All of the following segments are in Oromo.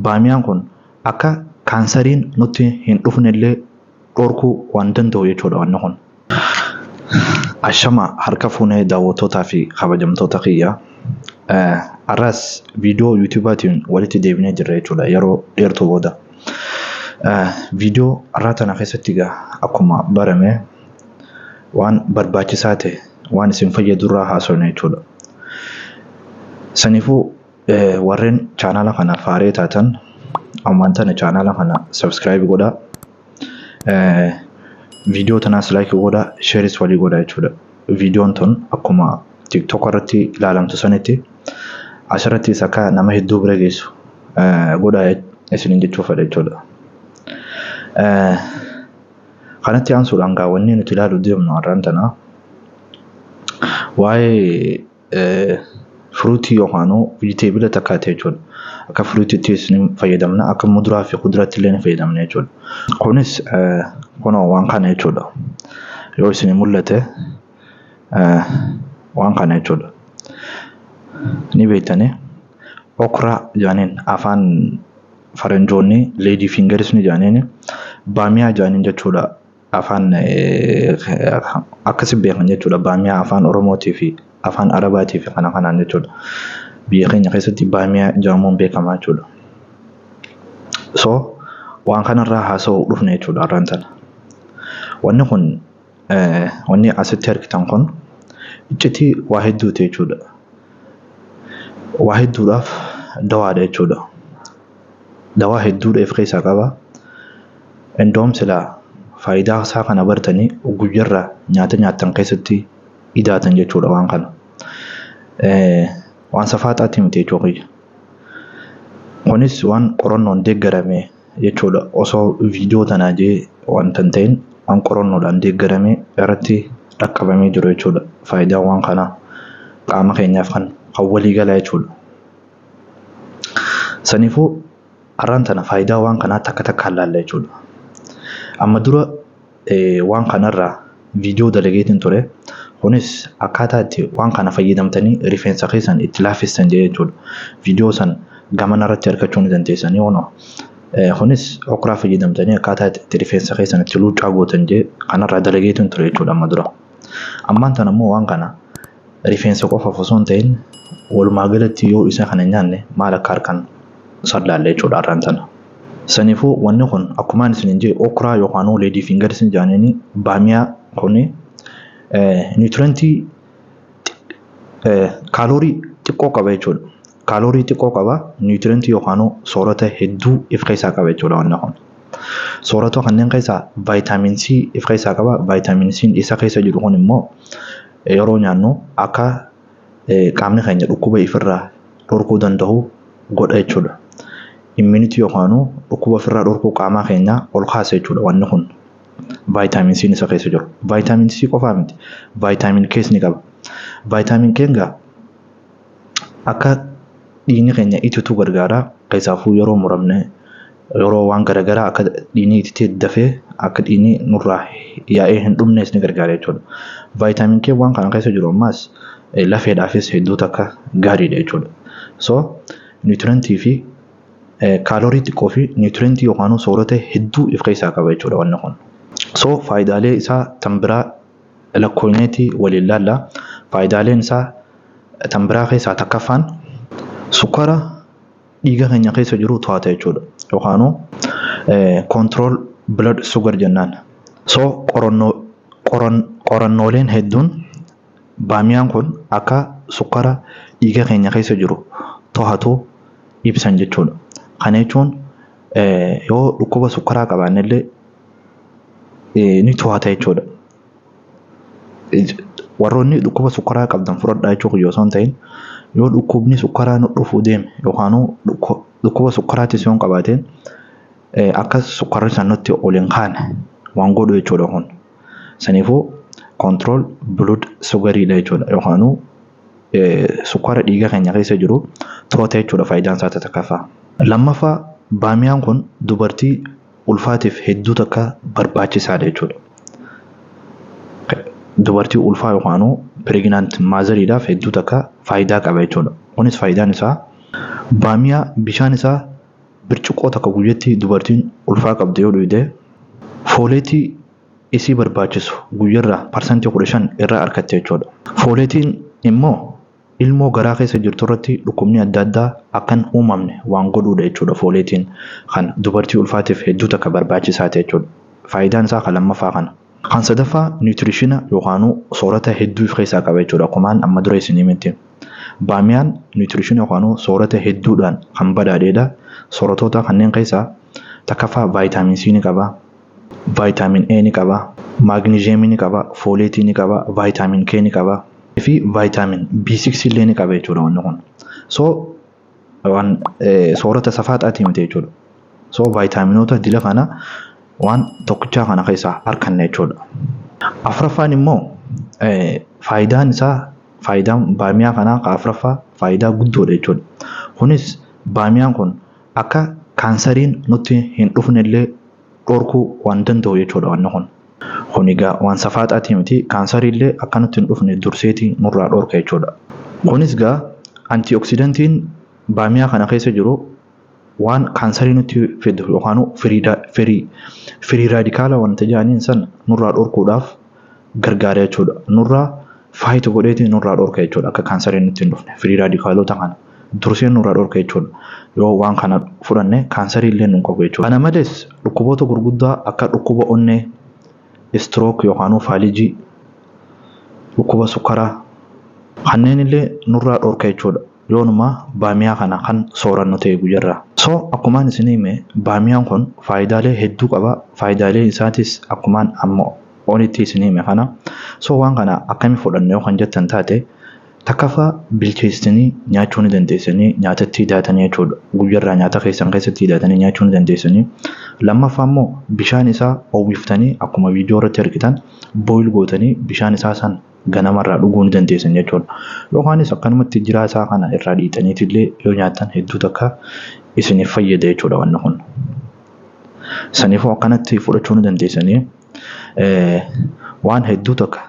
Baamiyaan kun akka kaansariin nutti hin dhufnellee dhorkuu waan danda'u jechuudha wanni kun. Ashama harka fuunee, daawwattootaa fi kabajamtoota kiyya. Har'as viidiyoo YouTubeaatiin walitti deebinee jirra jechuudha yeroo dheertuu booda. Viidiyoo har'aa tana keessatti egaa akkuma barame waan barbaachisaa ta'e, waan isin fayyadurraa haasofna jechuudha. Saniifuu warreen chaanaala kanaaf haaree taatan, ammaan tana chaanaala kana subscribe godhaa. Viidiyoo tanaas like godhaa, shareis walii godhaa jechuudha. Viidiyoon tun akkuma TikTok irratti ilaalamtu sanitti asirrattis akka nama hedduu bira geessu godhaa isiniin jechuu fedha jechuudha. Kanatti aansuudhaan gaa wanni nuti ilaaluu deemnu har'aan tana waa'ee fruitii yookaan vegetable takkaati jechuudha. Akka fruitiittis ni fayyadamna, akka muduraa fi kuduraatti illee ni fayyadamna jechuudha. Kunis kunoo waan kana jechuudha. Yoo isin mul'ate waan kana jechuudha. Ni beektanii, okra jedhaniin afaan faranjoonni, lady fingers ni jedhaniin, baamiyaa jedhaniin jechuudha. Afaan akkasi beekan jechuudha, baamiyaa afaan Oromootii fi afaan Arabaatii fi kana kanaan jechuudha. Biyya keenya keessatti baamiyaa jedhamuun beekamaa jechuudha. So waan kanarraa haasa'uu dhufne jechuudha har'aan tana. Wanni kun, wanni asitti argitan kun iccitii waa hedduuti jechuudha. Waa hedduudhaaf dawaadha jechuudha. Dawaa hedduudha of keessaa qaba. Indoom silaa faayidaa isaa kana bartanii guyyarraa nyaata nyaattan keessatti idaatan jechuudha waan kana. Waan safaaxaatti miti jechuu kiyya. Kunis waan qorannoon deeggarame jechuudha. Osoo viidiyoo tanaa jee wanta hin ta'in, waan qorannoodhaan deeggarame irratti dhaqqabamee jiru jechuudha. Faayidaan waan kanaa qaama keenyaaf kan walii gala jechuudha. Saniifuu har'aan tana faayidaa waan kanaa takka takkaan laalla jechuudha. Amma dura waan kanarraa viidiyoo dalageetiin ture. Kunis akkaataa itti waan kana fayyadamtanii rifeensa keessan itti laaffistan jedhee jechuudha. Viidiyoo san gamana irratti argachuu ni dandeessanii honoo. Kunis okraa fayyadamtanii akkaataa itti rifeensa keessan itti luuccaa gootan jedhee kanarraa dalageetiin ture jechuudha amma dura. Ammaan tana immoo waan kana rifeensa qofaaf osoo hin ta'in, walumaa galatti yoo isa kana hin nyaanne maal akka harkan san laalla jechuudha har'aan tana. Saniifuu wanni kun akkumaan isiniin jee, okraa yookaan lady fingers jedhaniini baamiyaa kuni nutrientii kaaloorii xiqqoo qaba jechuudha. Kaaloorii xiqqoo qaba, nutrientii yookaan soorata hedduu if keessaa qaba jechuudha wanni kun. Soorata kanneen keessaa vitamin C if keessaa qaba. Vitamin C isa keessa jiru kun immoo yeroo nyaannu akka qaamni keenya dhukkuba ifirraa dhorkuu danda'u godha jechuudha. Immunity yookaan dhukkuba ofirraa dhorkuu qaamaa keenyaa ol kaasa jechuudha wanni kun. Vitamin C isa keessa jiru. Vitamin C qofaa miti. Vitamin K ni qaba. Vitamin K egaa akka dhiigni keenya ititu gargaara. Keessaafuu yeroo muramne, yeroo waan garaagaraa, akka dhiigni ititee dafee akka dhiigni nurraa yaa'ee hin dhumnes ni gargaara jechuudha. Vitamin K waan kana keessa jiru ammaas lafeedhaafis hedduu takka gaariidha jechuudha. So nutrientii fi kaaloorii xiqqoo fi nutrientii yookaan soorata hedduu of keessaa qaba jechuudha wanni kun. So faayidaalee isaa tan biraa lakkoofneetii waliin laalla. Faayidaaleen isaa tan biraa keessaa takkaffaan sukkara dhiiga keenya keessa jiru to'ata jechuudha. Yookaan control blood sugar jennaan. So qorannooleen hedduun baamiyaan kun akka sukkara dhiiga keenya keessa jiru to'atu ibsan jechuudha. Kana jechuun yoo dhukkuba sukkaraa qabaannellee ni to'ata jechuudha. Warroonni dhukkuba sukkaraa qabdan fudhadhaa jechuu kiyya osoo hin ta'in, yoo dhukkubni sukkaraa nu dhufuu deeme yookaan dhukkuba sukkaraatis yoo hin qabaatin, akka sukkarri san nutti ol hin kaane waan godhu jechuudha kun. Saniifuu control blood sugariidha jechuudha, yookaan sukkara dhiiga keenya keessa jiru to'ata jechuudha faayidaan isaa takkaffaa. Lammaffaa, baamiyaan kun dubartii ulfaatiif hedduu takka barbaachisaadha jechuudha. Dubartii ulfaa yookaan pregnant motheriidhaaf hedduu takka faayidaa qaba jechuudha. Kunis faayidaan isaa baamiyaa bishaan isaa Birciqoo takka guyyatti dubartiin ulfaa qabdu yoo dhugde, fooleetii isii barbaachisu guyyarraa 15% irraa argatte jechuudha. Fooleetiin immoo ilmoo garaa keessa jirtu irratti dhukkubni adda addaa akka hin uumamne waan godhuudha jechuudha. Fooleetiin kan dubartii ulfaatiif hedduu takka barbaachisaa ta'e jechuudha. Faayidaan isaa kan lammaffaa kana. Kan sadaffaa nutrition yookaan soorata hedduu of keessaa qaba jechuudha. Akkumaan amma dura isin himetti. Baamiyaan nutrition yookaan soorata hedduudhaan kan badhaadheedha. Sooratoota kanneen keessaa takkaffaa vitamin C ni qaba. Vitamin A ni qaba. Maagniziyeemii ni qaba. Fooleetii ni qaba. Vitamin K ni qaba. Fi vitamin B6 illee ni qaba jechuudha wanni kun. So waan soorata safaaxaatii miti jechuudha. So vaayitaaminoota dila kana waan tokkichaa kana keessaa arganna jechuudha. Afuraffaan immoo faayidaan isaa, faayidaan baamiyaa kanaa ka afuraffaa faayidaa guddoodha jechuudha. Kunis baamiyaan kun akka kaansariin nutti hin dhufne illee dhorkuu waan danda'u jechuudha wanni kun. Kun egaa waan safaaxaatii miti, kaansarii illee akka nutti hin dhufne durseetii nurraa dhorka jechuudha. Kunis egaa antioksidantiin baamiyaa kana keessa jiru waan kaansarii nutti fidu yookaan free radical wanta jedhaniin san nurraa dhorkuudhaaf gargaara jechuudha. Nurraa fight godheetii nurraa dhorka jechuudha, akka kaansariin nutti hin dhufne free radicalota kana dursee nurraa dhorka jechuudha. Yoo waan kana fudhanne kaansarii illee nu qabu jechuudha. Kana malees dhukkuboota gurguddaa akka dhukkuba onnee, stroke yookaan faalijii, dhukkuba sukkaraa kanneen illee nurraa dhorka jechuudha. Yoonuma baamiyaa kana kan soorannu ta'e guyyarraa. So akkumaan isin hime, baamiyaan kun faayidaalee hedduu qaba. Faayidaalee isaatis akkumaan amma olitti isin hime kana. So waan kana akkami fudhanne yoo kan jettan taate, takkaffaa bilcheessitanii nyaachuu ni dandeessanii, nyaatatti hidaatanii jechuudha. Guyyarraa nyaata keessan keessatti hidaatanii nyaachuu ni dandeessanii. Lammaffaa immoo bishaan isaa oowwiftanii, akkuma viidiyoo irratti argitan boil gootanii, bishaan isaa san ganamarraa dhuguu ni dandeessan jechuudha. Yookaanis akkanumatti jiraa isaa kana irraa dhiitaniitillee yoo nyaattan hedduu takka isiniif fayyada jechuudha wanni kun. Saniifuu akkanatti fudhachuu ni dandeessanii, waan hedduu takka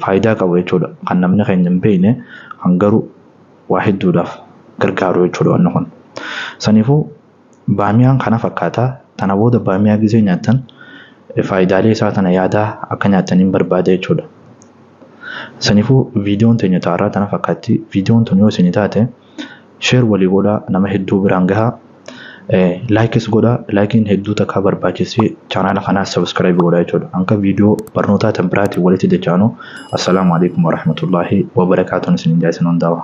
faayidaa qabu jechuudha. Kan namni keenya hin beekne, kan garuu waa hedduudhaaf gargaaru jechuudha wanni kun. Saniifuu baamiyaan kana fakkaata. Tana booda baamiyaa gisee nyaattan faayidaalee isaa tana yaadaa akka nyaattan barbaada jechuudha. Saniifuu viidiyoon teenya taarraa tana fakkaatti. Viidiyoon tun yoo isinii taate share walii godhaa, nama hedduu biraan gahaa. Likeis godhaa, likeiin hedduu takka barbaachisee, chaanaala kanaas subscribe godhaa jechuudha. Hanga viidiyoo barnootaa tan biraatiin walitti dachaanu, assalaamu alaikum warahmatullaahi wabarakaatuun isinin jaa isin hundaa'u.